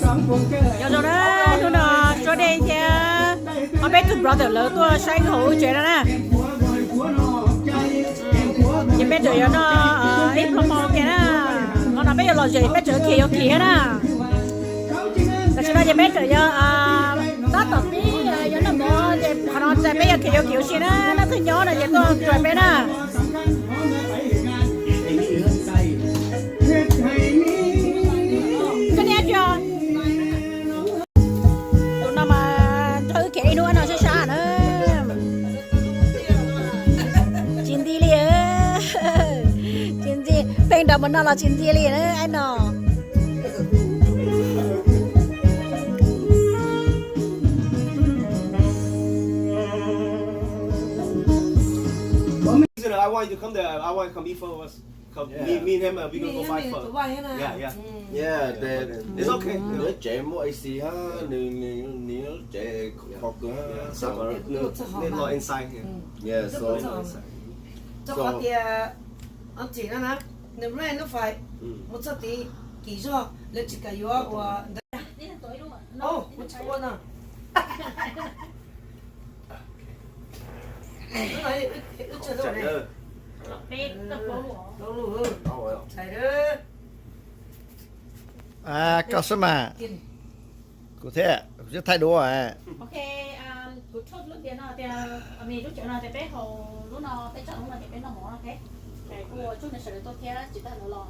Nyob zoo na, hnub no Suab Dej thiab ob peb tug brother lawv tuaj saib hauv wb tsev no na. Ces peb tseem yuav noj ib pluag hmo ua ke na. Hmo no peb yuav los zem peb tseem khiav yuav khiav na. Tam sim no ces peb tseem yuav tab tom pib yuav noj mov ces qhov no ces peb yuav khiav yuav khiav ua si na, leej twg nyob no ces tuaj tsuas peb na. Tus no mas nrog wb khiav ib hnub no sab sab na. Tsis nti li, tsis nti, pheej nrog mus noj los tsis nti li na no. Come, me, me and him, uh, we gonna go buy pho. Yeah, yeah. Yeah, nws lub tsev muaj A C hab, nws, nws lub tsev khov kho kawg hab. Nws lo inside. Yeah, so, so qhov tias Auntie no na, nws lub, lub fais mus txog tid kim zog lawv tsis kam yuav ua ntawd. Kuv tsis ua no. Wb tsaug ne. Plaub lub. Txhais lawm. Koj xwb mas. Kuv thiab, kuv twb thaij duab. Ok, kuv thauj lub tias no tias, lub cawv no tias peb haus lub no, peb tsaug lub no tias peb noj mov no, ok. Kuv ua tsaug nej sawv daws tuaj thiab tsis tas no los.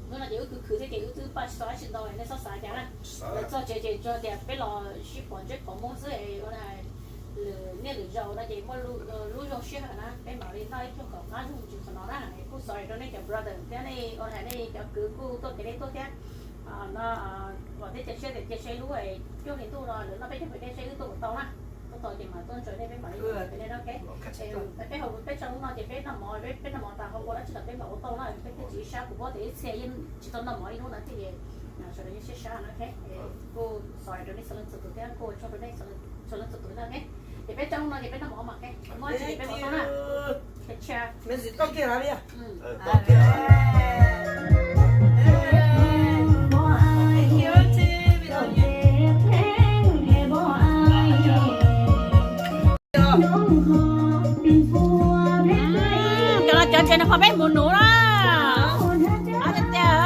Hnub no ces wb khwv khwv thiab ces wb twb paj tsis tau dab tsi ntau, nej txhob xav cas na. Lawv txog tsev ces tsuas tias peb los sib pom ntsej pom muag xwb es ua lwm niaj lwm zaus no ces muaj lub zoo sij hawm na peb mam li noj ib pluag kom qab zog tsis qhov no na. Kuj sorry rau nej cov brother thiab nej ua hais nej cov kwv kuj tuaj kev nej tuaj thiab. No vam thiab cia siab tias cia seb lub cuaj hli ntuj no lawv noj peb caug hli dej seb wb tuaj puas tau na. Tuaj tau ces mam tuaj ntsaws nej peb mam li pem nej na, ok. Peb haus peb tsaug lub no ces peb noj mov, peb noj mov tas haus ua dab tsi los peb mam ua tau na, peb thiaj tsis sab, kuv paub tias ib txhia yeej tsis tau noj mov ib hnub no thiaj li sawv daws yeej siab sab no, ok. Kuj sorry rau nej txhua leej txhua tus thiab kuj ua tsaug rau nej txhua leej txhua tus na, ok. Ces peb tsaug lub no ces peb noj mov mas, ok. Muaj dab tsi peb mam tau na. Cov no cov tsev no qhov peb mus nuv na. Tiag tiag.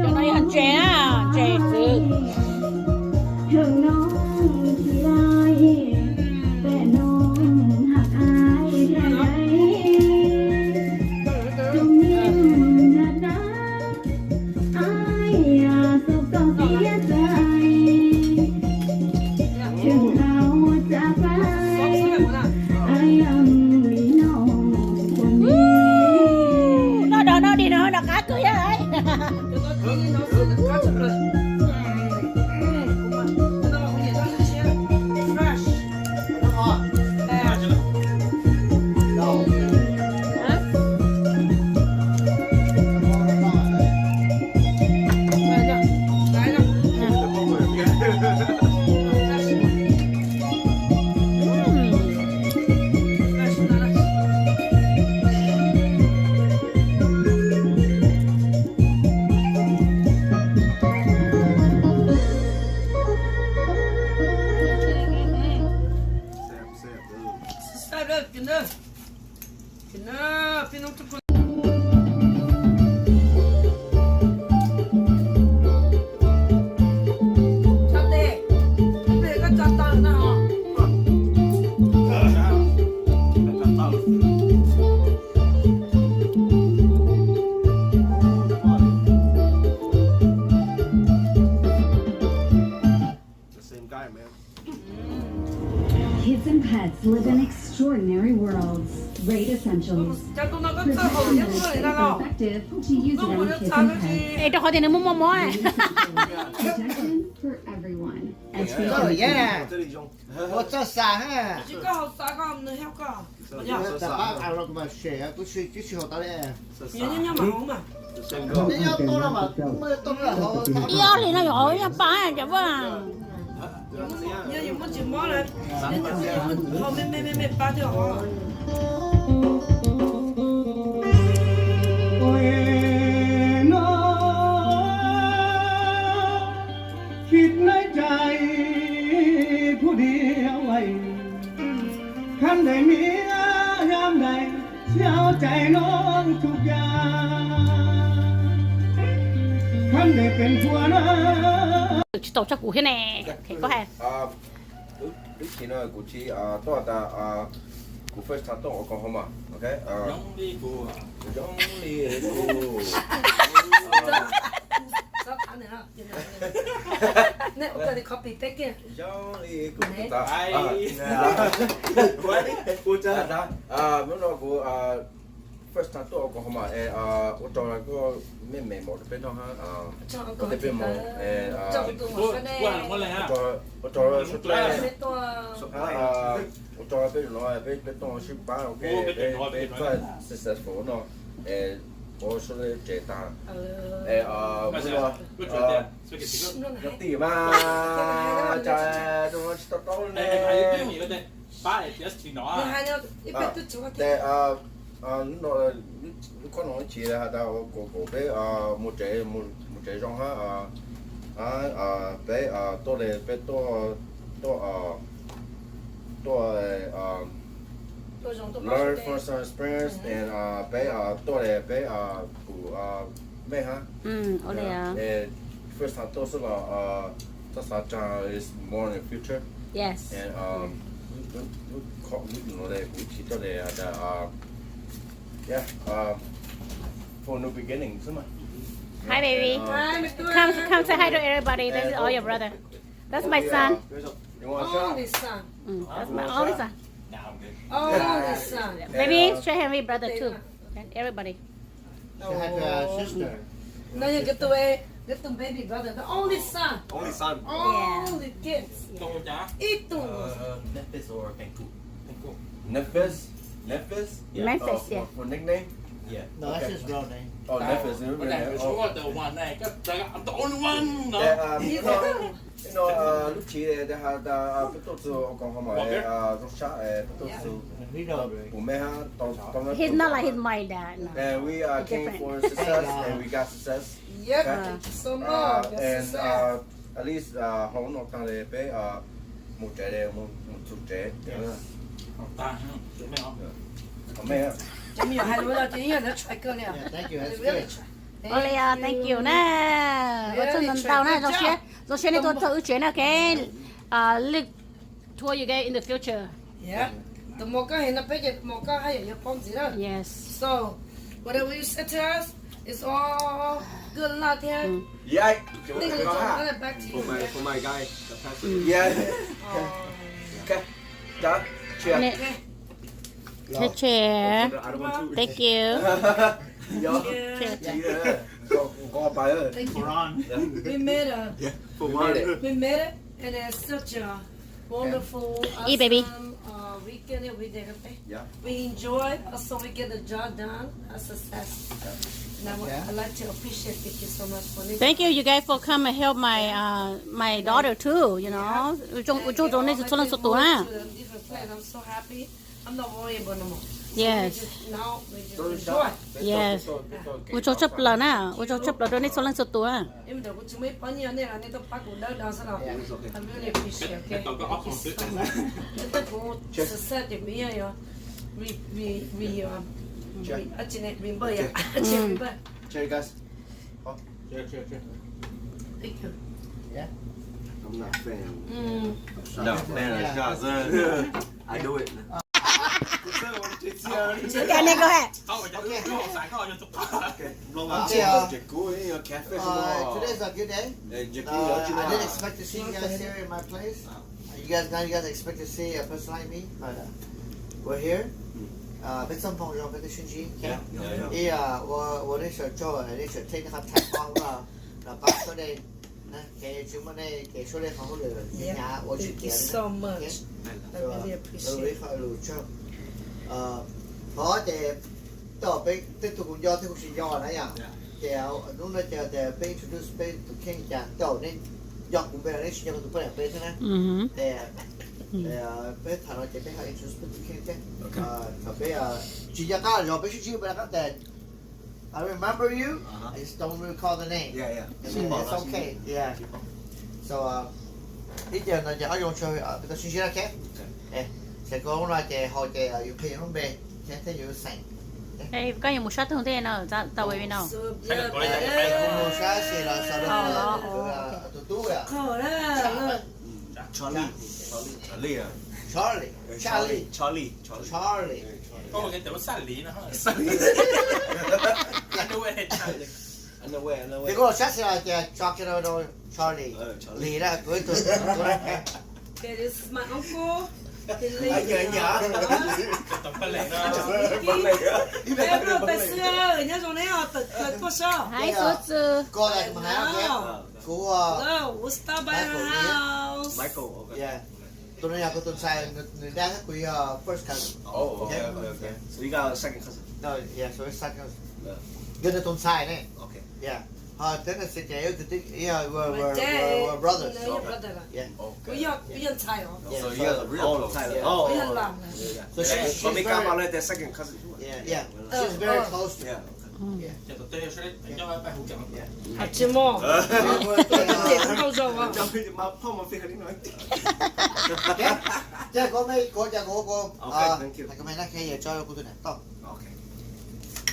Cov no yog ntses na, ntses xwb. Noj dog noj dig no noj qab kawg yog. Kids and pets live in extraordinary worlds. Rate Essentials. Protect animals. Safe and effective to use around kids and pets. Es rau qhov tias nws muaj muaj mob. Protection for everyone. Koj lawm yam, ua txoj xav ha. Tsis koj haus xav koj nws hiab koj. Tab pab a los mas sem, kuv tsis, kuv tsis haus tau li. Nyob nyob mas hauv mas. Nyob nyob tau no mas kuv muaj tau lawm hauv. Ib ob hlis no yuav haus ib nyuag pab cov vaj. Yog yus muaj tsis mob lawm, yog yus muaj haus me me me me pab thiab os. Ua no khib nab cai phu diav vais, khab ntawm miab yam ntawm xyaw cai noob tug ya, khab ntawm pem npua na. Tsis tau tso kuv thiab ne. Koj hais. Lub tsheb no kuv tsis tuaj tas, kuv first time tuaj Oklahoma, ok. Zoo li kuv, zoo li kuv. Zoo li kuv. Hnub no kuv first time tuaj Oklahoma es ua rau koj me me mov rau peb noj hab, ua tej peb mov es ua rau sawv daws, ua rau peb no peb, peb tuaj sib pab, ok, peb, peb txawj successful no es ua sawv daws tsev tag es nyob tim mas cas rau no tsis tau taub ne. Tes hnub no lub khob no tsis has tas ua kom kom peb mus tsev, mus tsev zoo hab, peb tuaj li peb tuaj, tuaj, tuaj learn from some experience and peb tuaj li peb pum mej hab. First time tuaj xwb los txoj xav tsav is more in the future. And lub khob no kuv tsis tuaj li has tas, yeah, for new beginning xwb mas. Hi, baby. Come, come say hi to everybody. This is all your brother. That's my son. You want a shot? Only son. Mm, that's my only son. Only son. Baby, share him with brother too. Okay, everybody. Say hi to our sister. No, you get the way, get the baby brother, the only son. Only son. Only kids. Ib tug. Memphis or Vancouver? Memphis? Memphis? Yeah. Memphis, yeah. For nickname? Yeah. No, that's his real name. Oh, Memphis. The one, no. No, lub tsheb has tas peb tuaj txug Oklahoma zoo sab, peb tuaj txug pum mej hab tau. He's not like his mom and dad, no. And we came for success and we got success. Yep, thank you so much. And at least hauv no tag li peb mus tsev li, mus txug tsev. Thank you, that's good. Ua li, thank you na. Ua tsaug ntau ntau na, zoo siab, zoo siab nej tuaj txog wb tsev na, ok. Look toward you guys in the future. Tus mos koj hais no peb ces mos koj haj yam yuav paub ntxiv na. Yes. So, whatever you said to us, it's all good luck thiab. Yeah. Thank you. Back to you. For my, for my guy, the pastor. Yeah. Okay. Cheers. Cheers. Thank you. Cheers. Thank you. We made a, we made it, and it's such a wonderful, awesome weekend that we did, okay? Yeah. We enjoy, also we get the job done, a success. And I would, I'd like to appreciate, thank you so much for listening. Thank you, you guys, for come and help my, uh, my daughter too, you know. Ua tsaug, ua tsaug rau nej txhua leej txhua tus na. Different place. I'm so happy. I'm not worried about no more. Yes. So we just, now we just enjoy. Yes. Ua tsaug tshaj plaws na, ua tsaug tshaj plaws rau nej txhua leej txhua tus na. Ib ntawm kuv tsis muaj ib pob nyiaj nej los nej tuaj pab kuv dawb do xwb los. I really appreciate, okay? Thank you so much. Ntawm kuv success ces kuv yeej yuav re, re, re, ab tsi ne, remember yom. Cheers, guys. Thank you. Yeah. I'm not a fan. Not a fan of shots, huh? I do it. Okay, go ahead. Okay. Today's a good day. Uh, I didn't expect to see you guys here in my place. Uh, you guys, now you guys expect to see a person like me, but uh, we're here. Uh, peb txoj hmoo zoo peb twb sib ntsib. Ib, uh, ua, ua nej sawv tsaug, nej sawv tsees nej qhov thaij qhov ua los pab Sunday. Ces tsis muaj nej ces suab li qhov hauj lwm hnyav ua tsis tiav li na. Qhov ces tej tug kuv nco thiab kuv tsis nco na yom. Ces hnub no ces tias peb introduce peb tus kheej cas tej zaum nej nco kuv npe los nej tsis nco kuv tus poj niam npe thiab na. Ces peb tham no ces peb ho introduce peb tus kheej thiab. Thaum peb tsis nco qab los peb sib ntsib peb rov qab tias I remember you. I just don't recall the name. It's okay. Yeah. So ib ce no ces ob zoo tsis tau sib ntsib na, okay. Ces koj lub no ces haus ces yus qhia yus lub npe thiab yus xeem. Koj yuav mus sab tug ntej no tau ua no. Mus sab xis los sau tus tub. Charlie. Charlie. Charlie. Charlie. Charlie. Charlie. Ces koj los sab xis los ces tso kiag rau Charlie. Lis na, kuv ib tug tub na. Nyob zoo neb os, tawm tuaj saib. Hais xov xwm. Kuv Michael. Tus no yog kuv tus ntxhais, nws dab thiab kuv yog first cousin. So you got a second cousin? No, yeah, so it's second cousin. Yog nws tus ntxhais ne. Ho thiab nws xwb ces we're brothers. Kuv yog ntxhais os. So you guys are real close. So she's very, yeah, she's very close to me. Tsis muaj.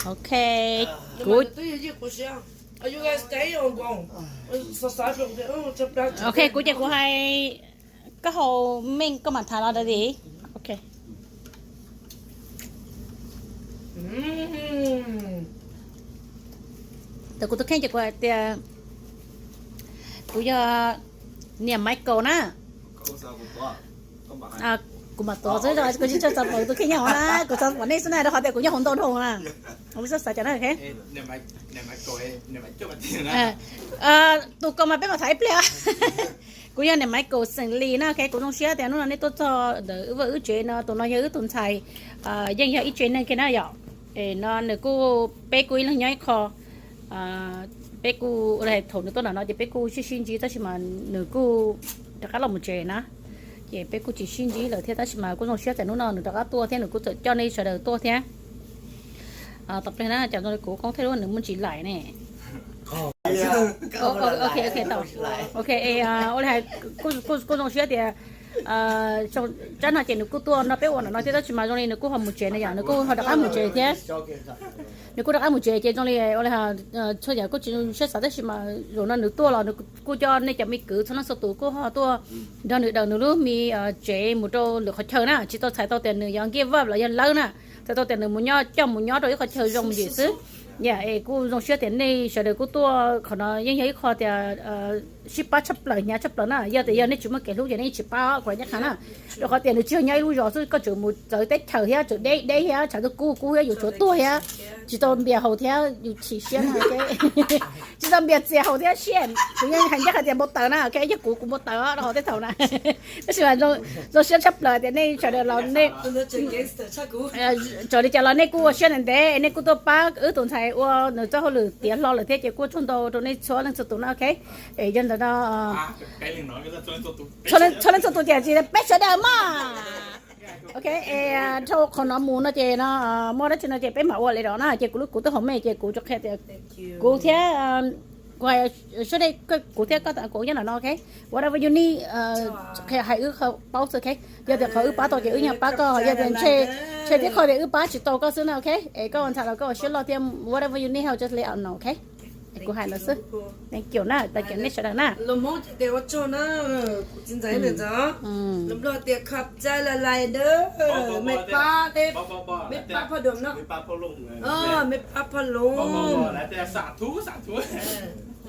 Ok, kuv ok, kuv ces kuv hais, koj haus meej koj mam tham los daddy. Ok. Ntawm kuv tus kheej ces kuv hais tias kuv yog niam Michael na. Kuv mam tuav xwb, kuv tsis tshua xav pom tus kheej nyob hauv na, kuv xav pom nej xwb na, rau qhov tias kuv nyob hauv ntau dhau na. Kuv tsis txhob xav cas na, ok. Tus ko mas peb mam tham ib pliag. Kuv yog niam Michael xeem Lis na, ok. Kuv zoo siab tias hnub no nej tuaj txog ntawm wb vaj wb tsev no, tus no yog wb tus ntxhais, yeej yog ib tsev neeg kiag na yom. Es no nws kuj, peb kuj ib leeg nyob ib qho. Peb kuj, thaum nws tuaj nram no ces peb kuj sib sib ntsib tab sis mas nws kuj rov qab los mus tsev na. Ces peb kuj tsis sib ntsib lawm thiab tab sis mas kuj zoo siab tias hnub no nws rov qab tuaj thiab nws kuj txawm coj nej sawv daws tuaj thiab. Tau pliag na, cas zoo li kuv koob thiab lub nws muaj ntsis laim ne. Ok, ok, tau. Ok, ua li hais, kuj zoo siab tias tsab no ces nws kuj tuaj nrog peb ua nram no thiab tab sis mas zoo li nws kuj ho mus tsev na yom, nws kuj ho rov qab mus tsev thiab. Nws kuj rov qab mus tsev ces zoo li ua li txhua yam kuj tsis siab xav tab sis mas zaum no nws tuaj los nws kuj coj nej cov me kwv txhua leej txhua tus kuj ho tuaj nrog nws daws nws lub me tsev mus rau lwm qhov chaw na, tsis tau txhais tau tias nws yuav give up los yog lawb na, txhais tau tias nws mus nyob, coj mus nyob rau ib qhov chaw zoo mus yim xwb. Yam es kuj zoo siab tias nej sawv daws kuj tuaj qhov no yeej yog ib qho tias sib pab tshaj plaws hnyav tshaj plaws na, yog tias yog nej tsis muaj kev hlub ces nej tsis pab kuv nyob qha na. Rau qhov tias nws tsis yog nyob ib lub zos xwb, koj tseem mus txawv teb chaws thiab tseem deb deb thiab tshav ntuj kub kub thiab yuav tshuav tuag thiab, tsis tau npias haus thiab yus chim siab na. Tsis tau npias txias haus thiab siab, kuv yeej hais ncaj hais tias npau taws na, ok, yog kuv kuv npau taws rau hauv tej thaum na. Tab sis mas zoo siab tshaj plaws tias nej sawv daws los nej, txawm li cas los nej kuj ua siab ntev ntev, nej kuj tuaj pab wb tus ntxhais ua nws txoj hauj lwm tiav hlo lawm thiab ces kuj tsaug ntau rau nej txhua leej txhua tus na, ok. Es yog ntawm no txhua leej txhua tus tiam sis peb sawv daws mog. Ok, es dhau qhov no mus no ces no muaj dab tsi no ces peb mam ua li rau na, ces kuv lub kuv twb haus meej ces kuv tsuas qhia tias kuv thiab, kuv hais, kuv thiab koj, kuv nyob ntawm no, ok. Whatever you need, qhia hais wb paub xwb, ok. Yog tias qhov wb pab tau ces wb yeej pab koj, yog tias ntshe tib qho tias wb pab tsis tau koj xwb na, ok. Es koj ua ntxhais los koj ua siab loj thiab whatever you need help just let us know, ok. Es kuv hais ntawd xwb. Thank you na, thank you nej sawv daws na. Los Hmoob ces tias ua tsaug na, kuv txiv ntxawm ntawd ntxov. Los Nplog tias khab cai la lai dawb, mej pab, mej pab phoj dom no, mej pab phoj loos.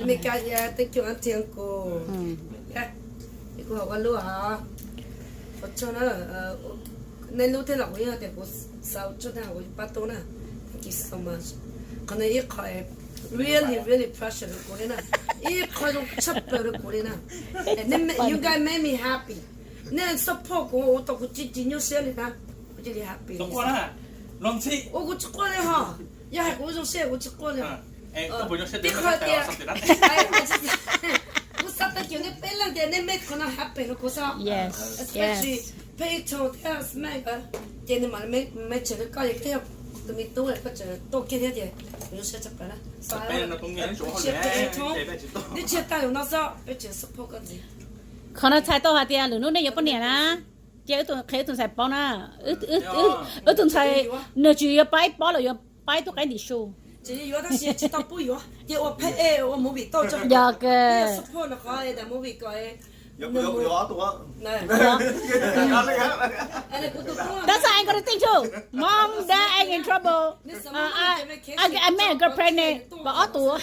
Meskas tias thank you auntie uncle. Kuv hais ua lub, ua tsaug na, nej lub thiab los kuv yeej tias kuv xav ua tsaug thiab kuv pab tau na. Thank you so much. Qhov no ib qho Really, really precious rau kuv li na. Ib qho zoo tshaj plaws rau kuv li na. And then you guys make me happy. Nej support kuv ua tau kuv tsis tsis nyuaj siab li na. Kuv cia li happy. Ua kuv tsis quaj li ho. Yog hais kuv zoo siab kuv tsis quaj li. Tib qho tias kuv xav tag kis nej peb leej tias nej make qhov no happy rau kuv xwb. Especially Pheto thiab Smack, ces nws mam li me tsev rau koj, yog koj yog tus me tub koj tseem tuaj kiag thiab ces kuv zoo siab tshaj plaws na. Neb tseg tag lus no xwb, peb tseem support koj ntxiv. Qhov no txhais tau hais tias lwm hnub nej yuav poj niam na, ces wb tus qhia wb tus ntxhais paub na, wb tus ntxhais nws tsis yuav pab ib pob los yuav pab ib tug qaib ntim su. Tsis yuav tab sis tsis tau pub yuav, ces ua pheej ua movie tau tso. Yog ke. Support qhov movie ko. That's why I ain't gonna think too. Mom, dad, I'm in trouble. Uh, I, I, I met a girl pregnant, but ob tug.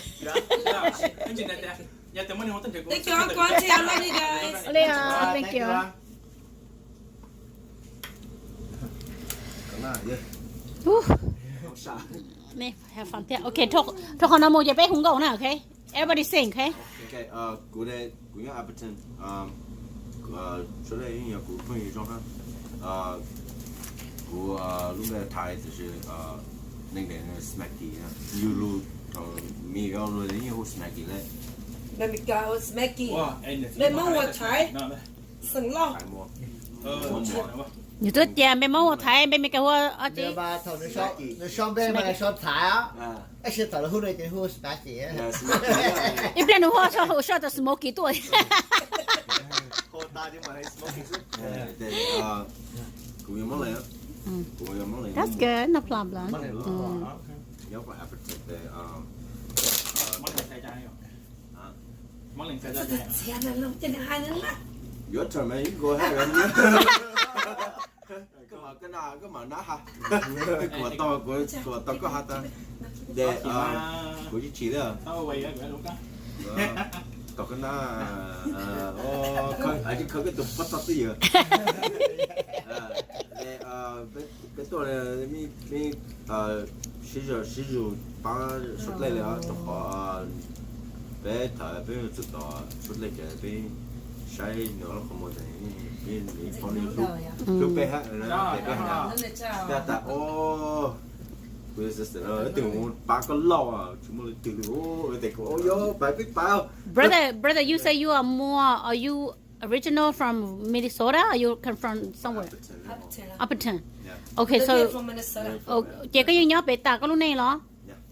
Thank you, uncle, auntie, I love you guys. Thank you. Have fun thiab. Ok, rau qhov no mus ces peb hu nkauj na, ok? Everybody sing, ok? Ok, kuv, kuv nyob Appleton. Sawv daws yeej yog kuv phooj ywg zoo hab. Kuv lub npe Thai tiam sis neej npe Smacky, yug lug rau Meskas los yeej hu Smacky le. Meskas hu Smacky. Npe Moob ua Thai. Xeem Lauj. Yus twb tias npe Moob ua Thai, npe Meskas hu ua tsi? Thaum nws sau npe mas sau Thai, tab sis thaum lawv hu nws ces hu Smacky. Ib pliag nws hu sau, sau tas Smoky tuaj. Kuv yog Moob Leeg. That's good, no problem. Nyob Appleton. Your turn, man. You go ahead, man. Koj mam, koj mam nab has. Kuv mam tau, kuv mam tau koj has tas. Kuv tsis chim li. Tom koj nab, tsis khawb koj tus pob txha twj ywm. Peb tuaj, peb sib zog sib zog pab suav dlej li os, rau qhov peb thaum peb txug tom suav dlej ces peb saib nws ob lub qhov muag ces peb hlub peb hab, peb hab. Peb tas, o, kuv ib tug mus pab koj lauj, tsis muaj leej twg li. Tes kuv, o, yuav pab peb pab. Brother, brother, you say you are more, are you original from Minnesota or you come from somewhere? Appleton. Okay, so, ces koj yeej nyob pem tas koj lub neej los?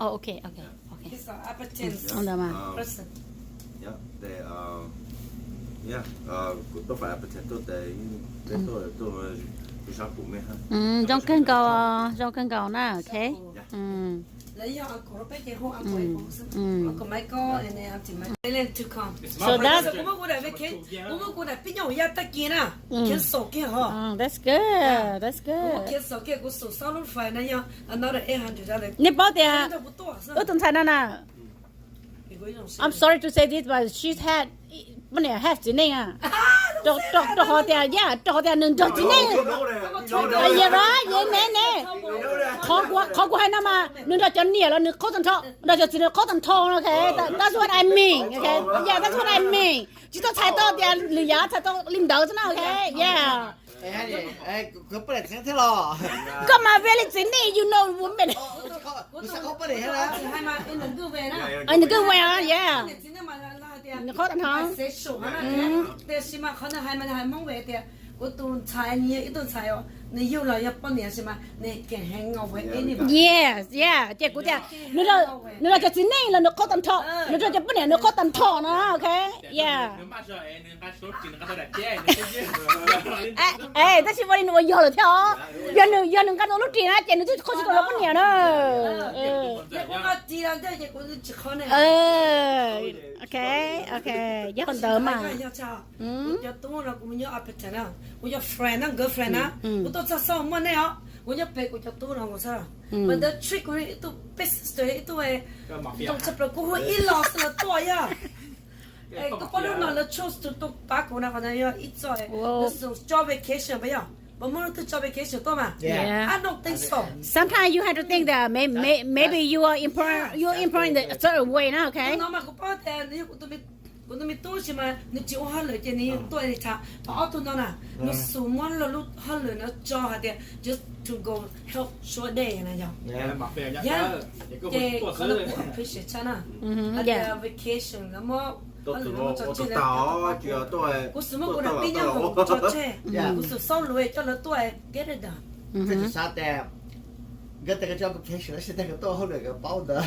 Oh, okay, okay, okay. Ntawd mas. Kuv tuaj fais Appleton tuaj tes, peb tuaj, tuaj sab pum me hab. Zoo kawg nkaus, zoo kawg nkaus na, okay. Lawv yog uncle rau peb ces hu uncle, uncle Michael and then auntie Michael. So that's, kuv muab kuv daim pib nyob hauv yaj tag kis na, cancel kiag ho. That's good, that's good. Kuv cancel kiag, kuv xum xob lub fais na yog another eight hundred dollars. Nej paub tias wb tus ntxhais no na, I'm sorry to say this, but she's had, poj niam have txiv neej a. Rau qhov tias, yeah, rau qhov tias nws nrog txiv neej. Yeah, right, yeah, ne ne. Qhov kuv hais no mas nws nrog cov niam los nws qhaub tag nrho, nrog cov txiv nws qhaub tag nrho, okay? That's what I mean, okay? Yeah, that's what I mean. Tsis tau txhais tau tias lwm yam, txhais tau li ntawd xwb na, okay? Yeah. Koj mas very txiv neej, you know women. Nws good way, yeah. Nws qhaub tag nrho. Tiam sis mas qhov nws hais mas nws hais Hmoob ve tias kuv tus ntxhais nws yog ib tug ntxhais os, nws yug los yog poj niam sis mas nws can hang out with anybody. Yes, yeah, ces kuv tias nws los cov txiv neej los nws qhaub tag nrho, nws los cov poj niam nws qhaub tag nrho no, okay, yeah. Tab sis ua li nws ua yog lawm thiab os. Yog nws, yog nws nqa tau lub ris na ces nws twb qhaub tsis tau lawv poj niam na. Ok, ok, yog ntawd mas. Kuv cov tub no kuv mus nyob Appleton na, kuv cov friend na, girlfriend na, kuv tuaj txog xauj muaj nej os, kuv nyob pem kuv cov tub no mus xwb. Mas ntawd treat kuv ib tug big sister, ib tug zoo tshaj plaws, kuv hu ib los xwb los tuaj yog. Koj paub lub no lawv choose to tuaj pab kuv na, qhov no yog ib txoj lawv xum coj vacation pas yog. Puas muaj leej twg tso vacation tuaj mas? I don't think so. Sometimes you have to think that may, may, maybe you are important, you are important in a certain way, no? Okay. Tus no mas kuv paub tias yog kuv tus me, kuv tus me tub sis mas nws tsis ua hauj lwm ces nws tuaj li cas. Ho ob tug no na, nws xub muab lawv lub hauj lwm no tso hais tias just to go help short day na yog. Ces qhov no kuv appreciate tshaj na. Hais tias vacation no muab hauj lwm no muab tso tseg lawm. Kuv xub muab kuv daim tib nyog hauv tso tseg. Kuv xub xauj lus coj lawv tuaj get it done. Koj tsis xav tias nkawd tias koj tso vacation los sis tias koj tuaj hauj lwm nkawd paub ntawd.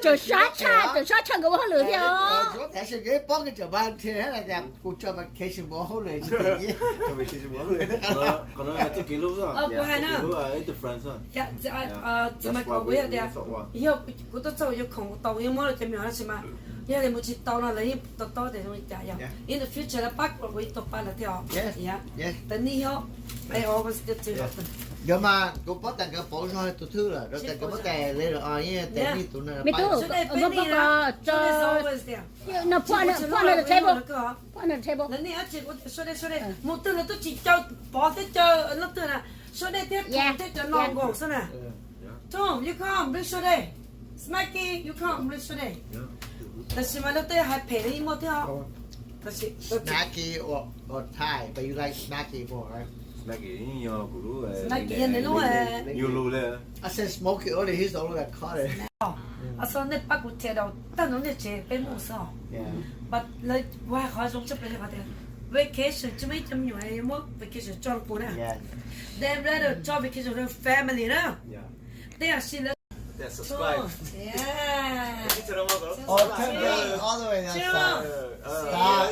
Tseem sab tshaj, tseem sab tshaj nkawd ua hauj lwm thiab os. Kuv tso vacation mus hauj lwm tsis tias. Txiv Maiv Kaus kuv yog tias, yog kuv tuaj txog kuv yuav khoom kuv tau kuv yeej muab rau cov me nyuam no sis mas, yog tias mus tsis tau no lawv yeej to taub tias zoo li cas yog. In the future lawv pab kuv los kuv yeej tau pab lawv thiab os. Tawv nij hiob, I always get to help them. Yog mas kuv paub tias nkawd paub zog tus thwj lawm, rau tias nkawd muab tais later on yeej tais nij tus no. Me tub, koj pab koj tso, no, put on the table, put on the table. Lawv nej dab tsi kuv tias short day, short day, mus twg lawv twb tsis caw Pov thiab caw leej twg na, short day thiab khoom thiab cov no nkaus xwb na. Tom, you come, bring short day. Smikey, you come, bring short day. Tab sis mas leej twg hais phem los yeej muaj thiab os. Tab sis Smikey or, or Ty, but you like Smikey more, right? Smikey yog kuv lub, Smikey yog nws lub, you lub li. I said Smokey earlier, he's the only that caught it. Aws, nej pab kuv qhia rau tag nrho nej tsev peb mus xwb os. But lawv, kuv hais qhov zoo tshaj plaws yog qhov tias vacation tsis muaj ib cov me nyuam yuav muab vacation tso rau kuv na. They rather tso vacation rau family na. Tej yam sis lawv, yeah. All the way down south. Stop.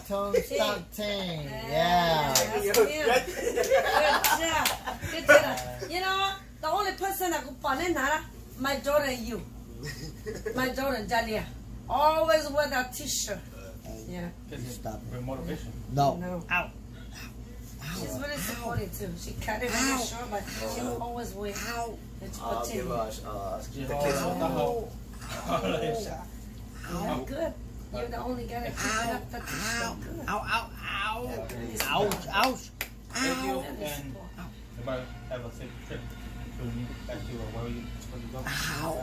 Tone, stop, Tane. Yeah. Good job. Good job. You know, the only person that kuv pom nej hnav, my daughter and you. My daughter, Jalia. Always wear that t-shirt. Yeah. Stop. No. No. Ow. She's really supportive too. She cut it really short, but she always wear it. It's protected. Yeah, good. You're the only guy that keep it up. That is so good. Ow, ow, ow. Ouch, ouch. Thank you, and everybody have a safe trip to, back to wherever you, where you go. Ow.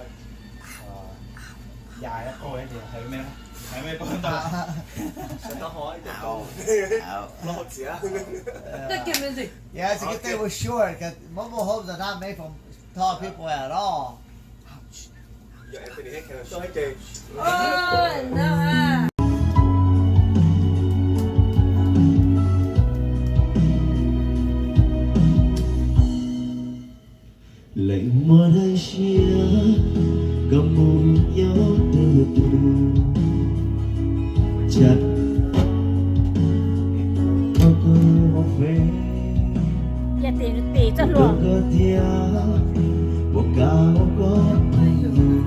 Yeah, yeah, it's a good thing we're short, 'cause mobile homes are not made for tall people at all. Leej muaj dab tsi koj mus nyob twg twg, tsam koj ua fe rau koj thiab, puas kam ua koj tus.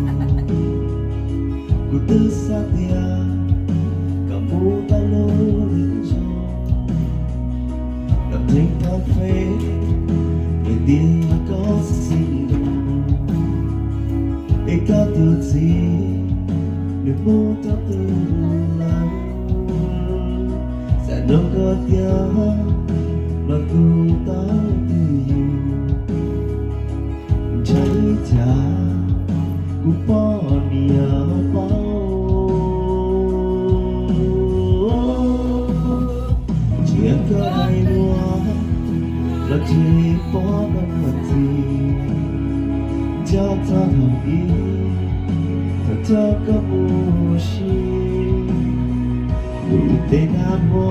Kuv twb xav tias koj mus tau lub neej zoo, koj tseem tau fe, nws tias koj xij nroos, es koj tus txiv nws mus rau twg lawm. Xav nug koj tias mas kuv tau twg yus, ntshai cas kuv poj niam paub. Cia koj hais lus los tsis pom koj muaj txiv, nco txog thaum ub, thaum coj koj mus ua si. Lub ntev tag hmo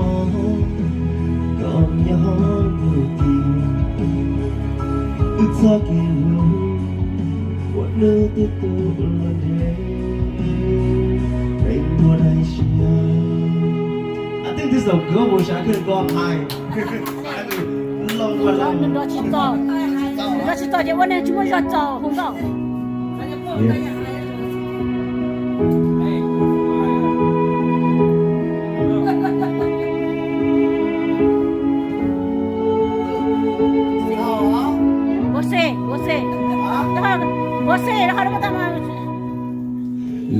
koj nyob mus ti, wb txoj kev hlub uas nws twb tu luaj ntev, peb muaj dab tsi. I think this is a good one, I could go high. Nws nrov tsis txog, nws nrov tsis txog ces ua neeg tsis muaj zog txaus hu nkauj. Ua se, ua se, ua se,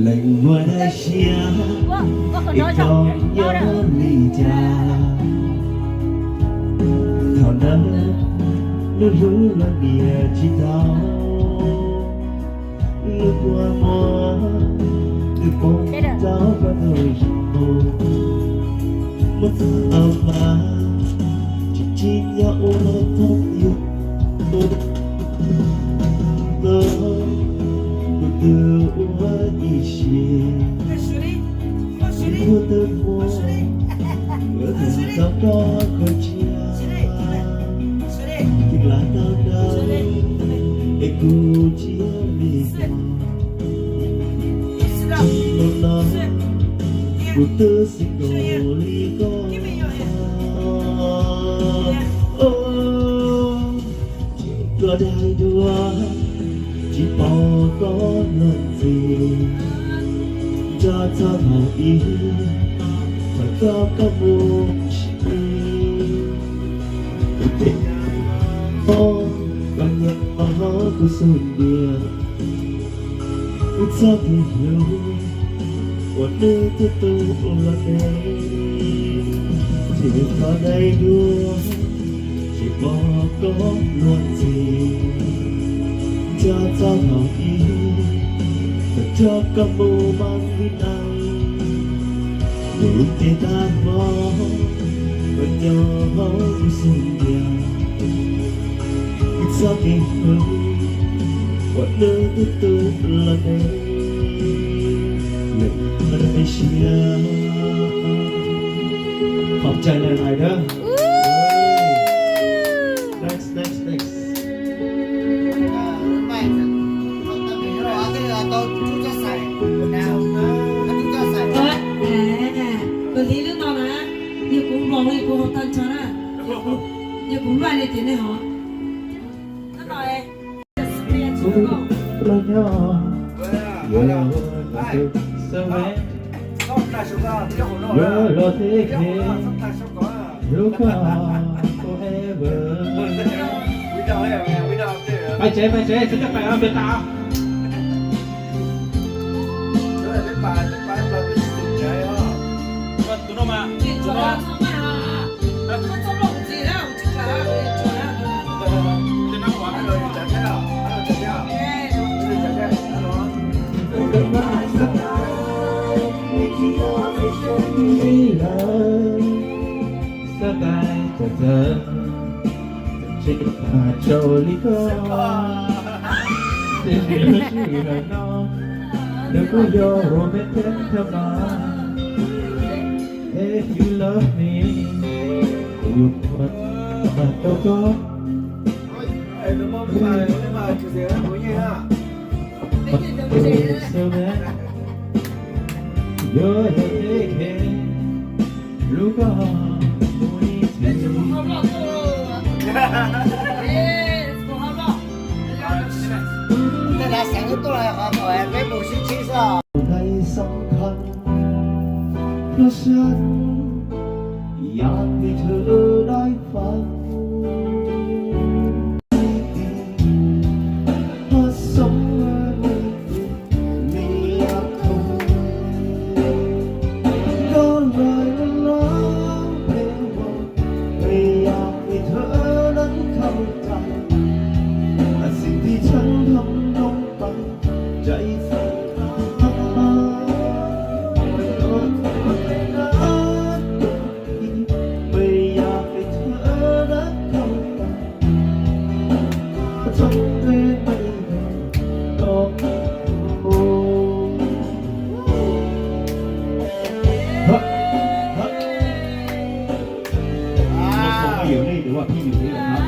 leej muaj dab tsi, koj nyob li cas. Nws hlub los niam tsis tau, nws kua muag, nws poob rau koj tau zoo. Muab txog mas tsis tsim nyog ua los thooj ywg. Ntawd kuv twb ua ib siab, kuv twb muab, kuv twb txog koj kho tsiab. Tig lawm tau ntawd es kuv tsiab li no. Tsis muaj no, kuv twb single li koj. Tsis koj dag dua, tsis pom koj luag ntxhi, nco txog thaum ub, thaum koj mus ua si. Kuv tes, koj nyob hauv kuv xub ntiag, kuv txoj kev hlub uas nws tu tu los ntev, tsis koj dag dua, tsis pom koj luag ntxhi, nco txog thaum ub, thaum koj mus mas li no. Kuv tes tag hmo, koj nyob hauv kuv xub ntiag, kuv txoj kev hlub uas nws tu tu los ntev, lawm koj dag siab. Khom cai lawm lais dawb. Next, next, next. Koj hliv lub no na, yog kuv nploos li kuv haus tag nrho na, yog kuv nploos li ces nej hov. Los nyob, yuav los thiab, hlub koj forever. Pais tsev, pais tsev, tsis tau pais os, pem tas. Tus no mas, tus no. Xav tais txawv txawv, tsis pom rau li koj, tiam sis lub sij hawm no nws kuj yog romantic thaj ma. If you love me, kuv yuav muag tau koj. Yuav los thiab, hlub koj mus ib txhis. Ntawm xeev tuaj los qhov thaum peb mus sib ntsib xwb. Hlub xwb, yog vim tus dai fam. Không có gì ở đây, đúng không? Phi nhìn thấy rồi đó.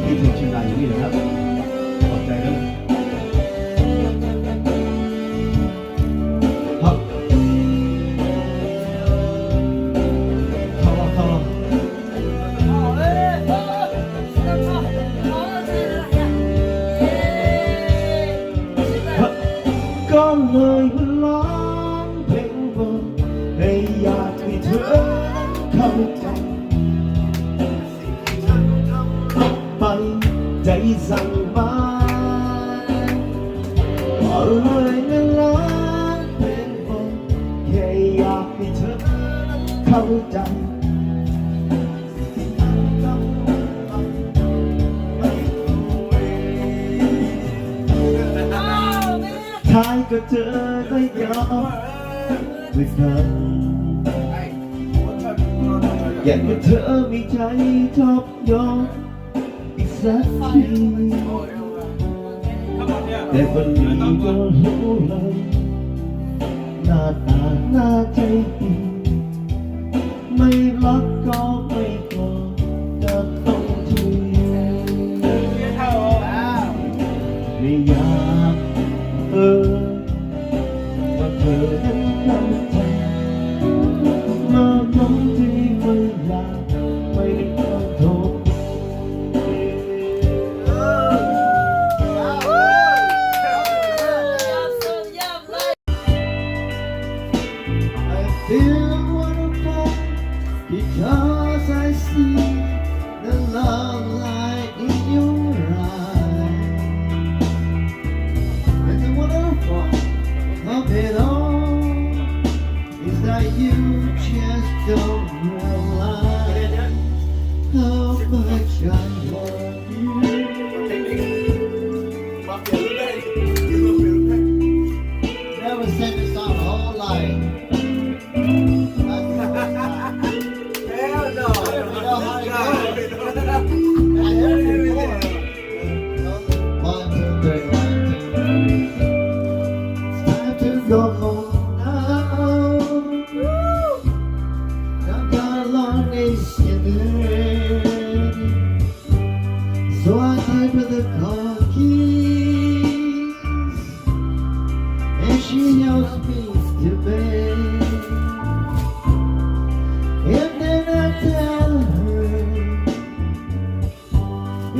Phi thường truyền đạt những gì đó. Khom cai dawb. Hawm. Thov los, thov los. Hawm. Koj lawv hlub los pheej vog, pheej yog vim tus khaum cai. Pais dai zais mas, koj lawv hlub los pheej vog, pheej yog vim tus khaum cai. เธอก็ยอมเหมือนกัน อยากให้เธอมีใจชอบย้อนอีกสักที แต่วันนี้ก็รู้แล้ว หน้าตาน่าใจดี ไม่รักก็ไม่กอด ก็ต้องเชื่อ ไม่อยากเออ ว่าเธอนั้นเข้าใจ มาย้ำที่ไม่อยากไม่ต้องโทษ I feel wonderful because I see the love light in your eyes. And the wonderful of it all is that you just don't realize how much I love you. Never sang this song my whole life. Hell no. You know how it goes. One, two, three, one, two, three. It's time to go home now. I've got a long day ahead. So I give her the car keys, and she helps me to bed. And then I tell her,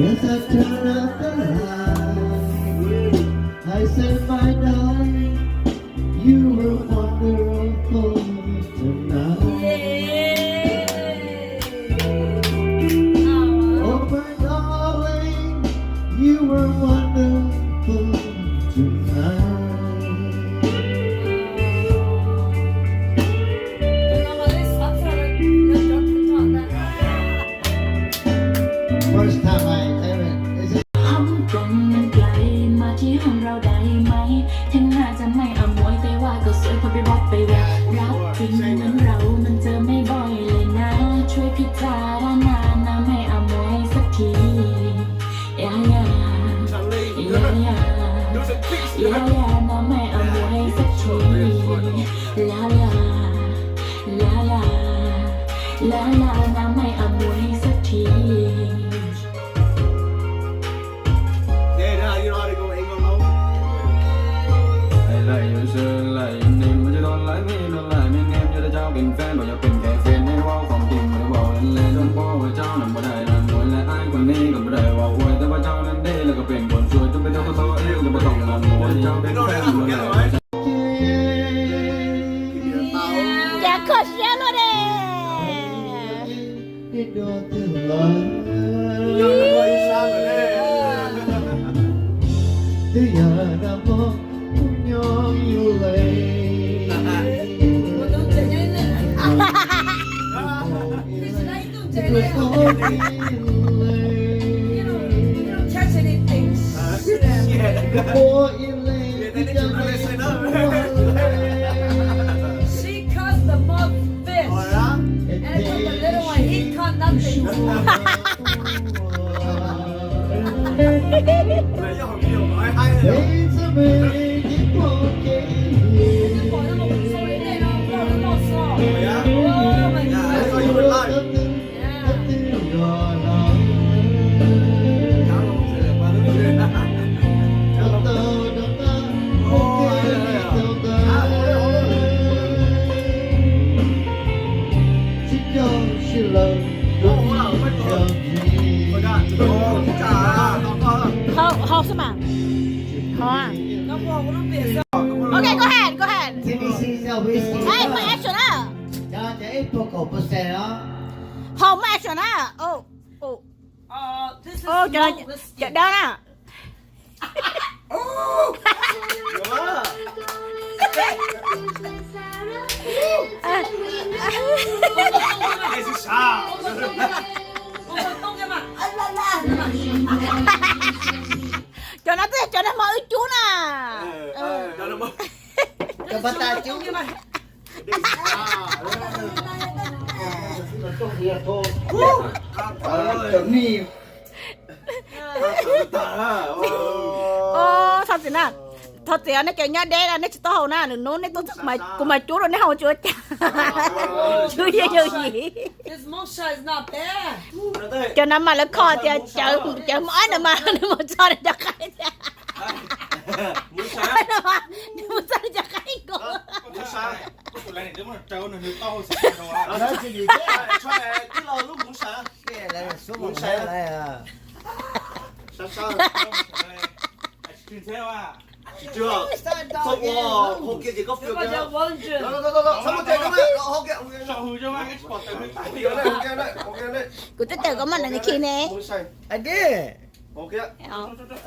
as I turn out the light, I say, my darling, you were wonderful tonight. Oh, my darling, you were wonderful tonight. First time I ever, is it? ห้องกลมมันไกล มาที่ห้องเราได้ไหม ถึงหน้าจะไม่อำนวย แต่ว่าก็สวยพอไปวัดไปแวะ รักจริงเหมือนเรา มันเจอไม่บ่อยเลยนะ ช่วยพิจารณานะ ไม่อำนวยสักที อย่า อย่า อย่า อย่า อย่า อย่านะ ไม่อำนวยสักที ลา ลา ลา ลา ลา ลา นะ ไม่อำนวยสักที Ai lại yêu xưa lại yêu niềm, mà chưa đón lại mi đón lại mi niềm, cho đã trao tình fan và cho tình kẻ fan nên wow không tìm mà wow lên lên trong phố và trao nằm vào đây là muối lại ai còn đi còn vào đây wow quay tới và trao nên đi là có tình buồn xuôi trong bên trong tôi yêu cho bắt đầu là muối trao tình fan mà lại 假可惜了嘞。 Ib dua twg lawm? Twb yog nag hmo kuv nyob yus leej. She caught the most fish. And for the little one, he caught nothing. Oh my God. Hau, hau xwb mas. Hau a. Ok, go ahead, go ahead. Hey, muaj action na. Hau muaj action na. Oh, oh. Oh, cov, cov dawb na. Cov no twb yog cov nag hmo wb cub na. Pas tas cub. Thov txim na, thov txim nej cov nyob deb na, nej tsis tau haus na, nws nub nej tuaj kuv mas cub rau nej haus tsis ua cas. Tsis yeej yog yim. Cov no mas lawv kho tias cawv mos ab no mas nws mus txog nws cov qaib tias, nws mus txog nws cov qaib nkaus. Kuv twb tawm koj maj na khi ne. I did. I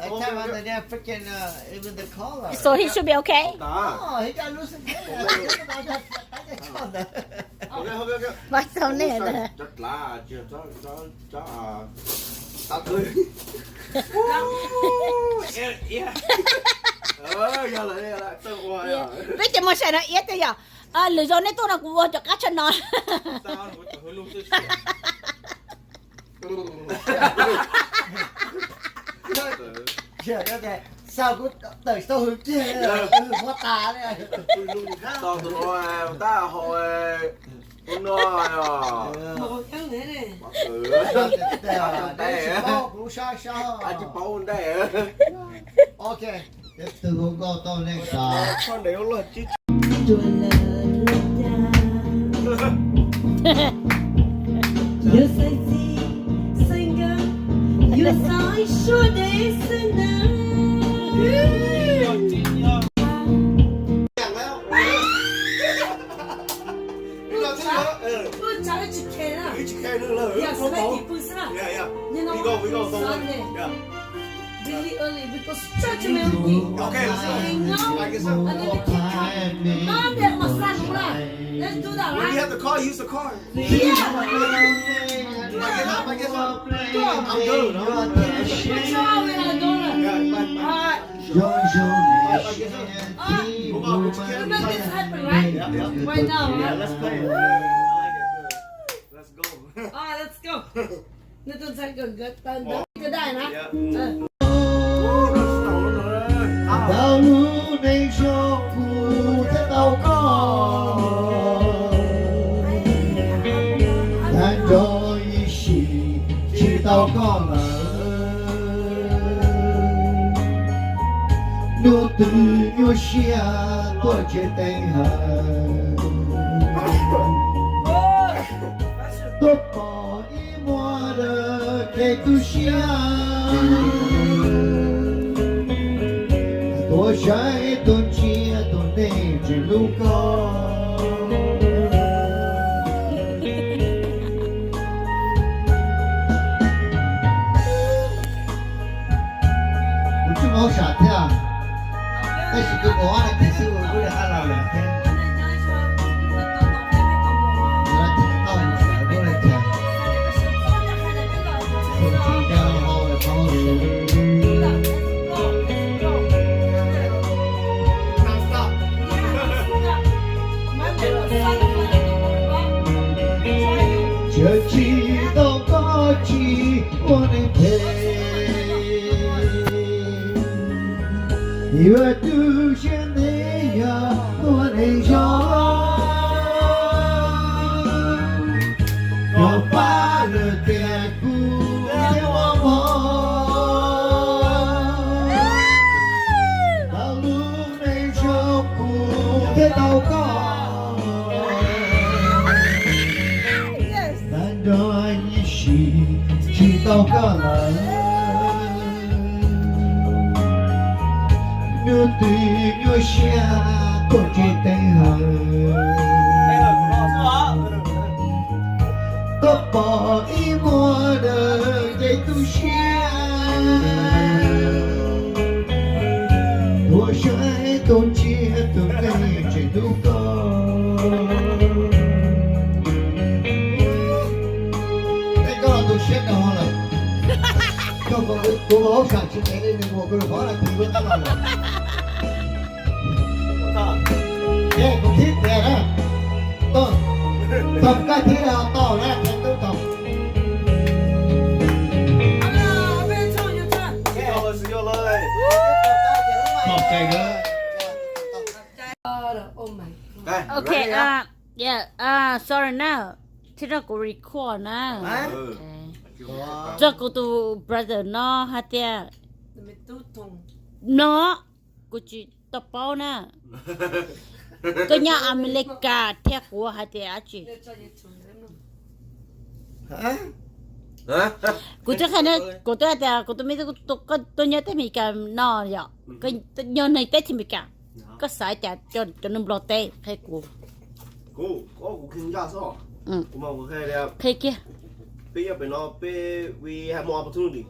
can't remember the damn freaking, uh, even the color. So he should be okay. Oh, he got loose again. Mas tau ne. Peb ces mus saib no iab tiag yom. Lwm zaus nej tuaj no kuv ua cov qab tshaj no. Xa kuv tawm tsis tau hws kiag, hws huab tas li. Tab hau no, kuv lub sab sab, ok. Twb hu nkauj tau nej xav. Really early because church 没有鬼。 Okay, let's go. I guess so. And then the kid come. Mom, that was not right. Let's do that, right? When you have the car, use the car. Yeah. Back it up, back it up. Go. I'm good, I'm good. Good job, Renadora. Yeah, bye, bye. All right. All right. Come on, put your camera. Let's make this happen, right? Yeah, yeah. Right now, yeah, right? Let's play it. I like it. Let's go. All right, let's go. Nó tuaj ntxhais kawm nkawd tau ntawd. Cái đài hả? Dạ. Ờ. Tau lub neej zoo kuv thiaj tau koj, tag nrho ib sim tsis tau koj lawm. Hnub twg nyuaj siab tuaj tsev teev hawm, tuaj pom ib muag dawb cev tu siab, tuaj saib tuaj ntsia tus neeg tseem hlub koj. Kuv tsis muaj hauj sam thiab, tab sis kuv muaj ob na tis xwb kuv kuj li qab los lawm thiab. Tsis tau koj tsis ua neeg phem, yuav tu siab ntev yog ua neeg zoo. Yog pab lwm tiam kuv thiaj ua mov, tau lub neej zoo kuv thiaj tau koj. Tag nrho ib sim tsis tau koj lawm, hnub twg nyuaj siab tuaj tsev teev hawm, tuaj pom ib muag dawb cev tu siab, tuaj saib tuaj ntsia tus neeg tseem hlub koj. Tej koj los tu siab rau lawm. Koj, kuv ua hauj sam tsis ntev li nws mus kuv lus qhov no kuv lub tab los lawm. Kuv thib tias na, tau, tau koj thib tau na, tau tau. Kom cai na. Okay, uh, yeah, uh, sorry na, tsis rau kuv record na. Txog kuv tus brother no hais tias, no, kuv tsis tau paub na. Koj nyob Amelikas thiab kuv hais tias dab tsi? Kuv twb hais, kuv twb hais tias kuv tus me tub tuaj nyob teb Amelikas no yom, nyob neeg teb chaws Amelikas, koj xav cas cov neeg Nplog teb qhia kuv. Qhia kiag. Peb nyob pem no peb, we have more opportunity.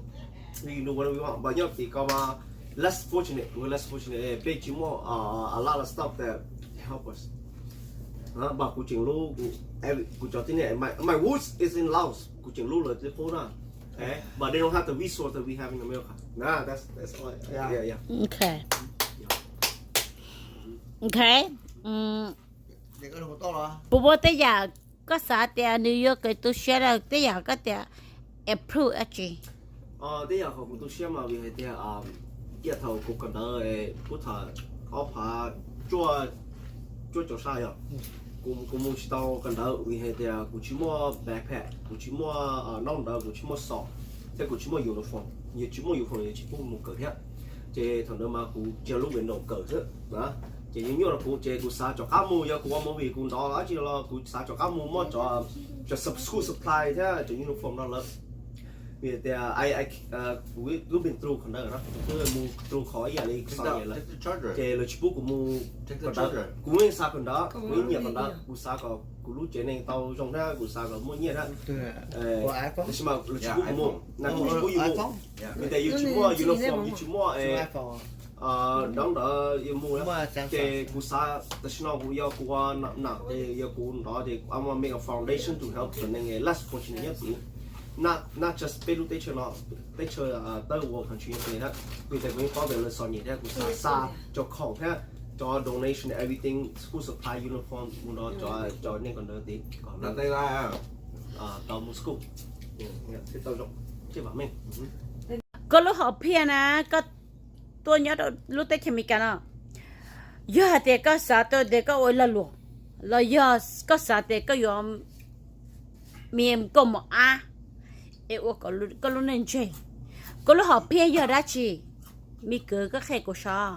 Nyob tim ko mas less fortunate, less fortunate, peb tsis muaj a lot of stuff that help us. But kuv tseem hlub kuv cov tib neeg, my roots is in Laos, kuv tseem hlub lawv tib qub na. But they don't have the resource that we have in America. Nah, that's, that's all. Yeah, yeah. Okay. Okay. Puas muaj tej yam koj xav tias nws yuav kev tu siab rau tej yam koj tias improve dab tsi? Tej yam qhov kuv tu siab mas vim hais tias ib yam thaum kuv kawm ntawv, puag thaum ob phav cuaj caum xya yom, kuv mus tsis tau kawm ntawv vim hais tias kuv tsis muaj backpack, kuv tsis muaj ntaub ntawv, kuv tsis muaj xos, thiab kuv tsis muaj uniform. Yog tsis muaj uniform yog tsis pub mus kawm thiab. Ces thaum ntawd mas kuv cia lub window kawm xwb. Ces nyuaj nyuaj rau kuv ces kuv xav rov qab mus, yog kuv ua movie kuv nrov dab tsi los kuv xav rov qab mus muab cov school supply thiab cov uniform no lawm. Vim tias kuv twb been through qhov ntawd na, kuv twb mus through qhov ib yam li xos nyem lawm, ces lawv tsis pub kuv mus. Kuv yeej xav kawm ntawv, kuv yeej nyiam kawm ntawv, kuv xav kom kuv lub tsev neeg tau zoo thiab kuv xav kom muaj nyiaj thiab. Tab sis mas lawv tsis pub kuv mus, lawv tsis pub yus mus. Vim tias yus tsis muaj uniform, yus tsis muaj ntaub ntawv yus mus. Ces kuv xav tam sim no kuv yog kuv ua nam ces yog kuv nrov ces I want to make a foundation to help the neeg less fortunate nhất tid. Not just peb lub teb chaws no, teb chaws third world country no na. Vim tias kuv yeej paub tias lawv xos nyem thiab kuv xav xa cov khoom thiab cov donation everything, school supply, uniform mus rau cov neeg kawm ntawv tid kom lawv tau mus school thiab tau zoo. Koj lub hom phiaj na, koj tuaj nyob rau lub teb chaws Amelikas no, yog hais tias koj xav tau tias koj ua lag luam, los yog koj xav tias koj yuav me koj mus ab es ua kom koj lub neej ntseeg, koj lub hom phiaj yog dab tsi? Me kwv, koj qhia kuv sov.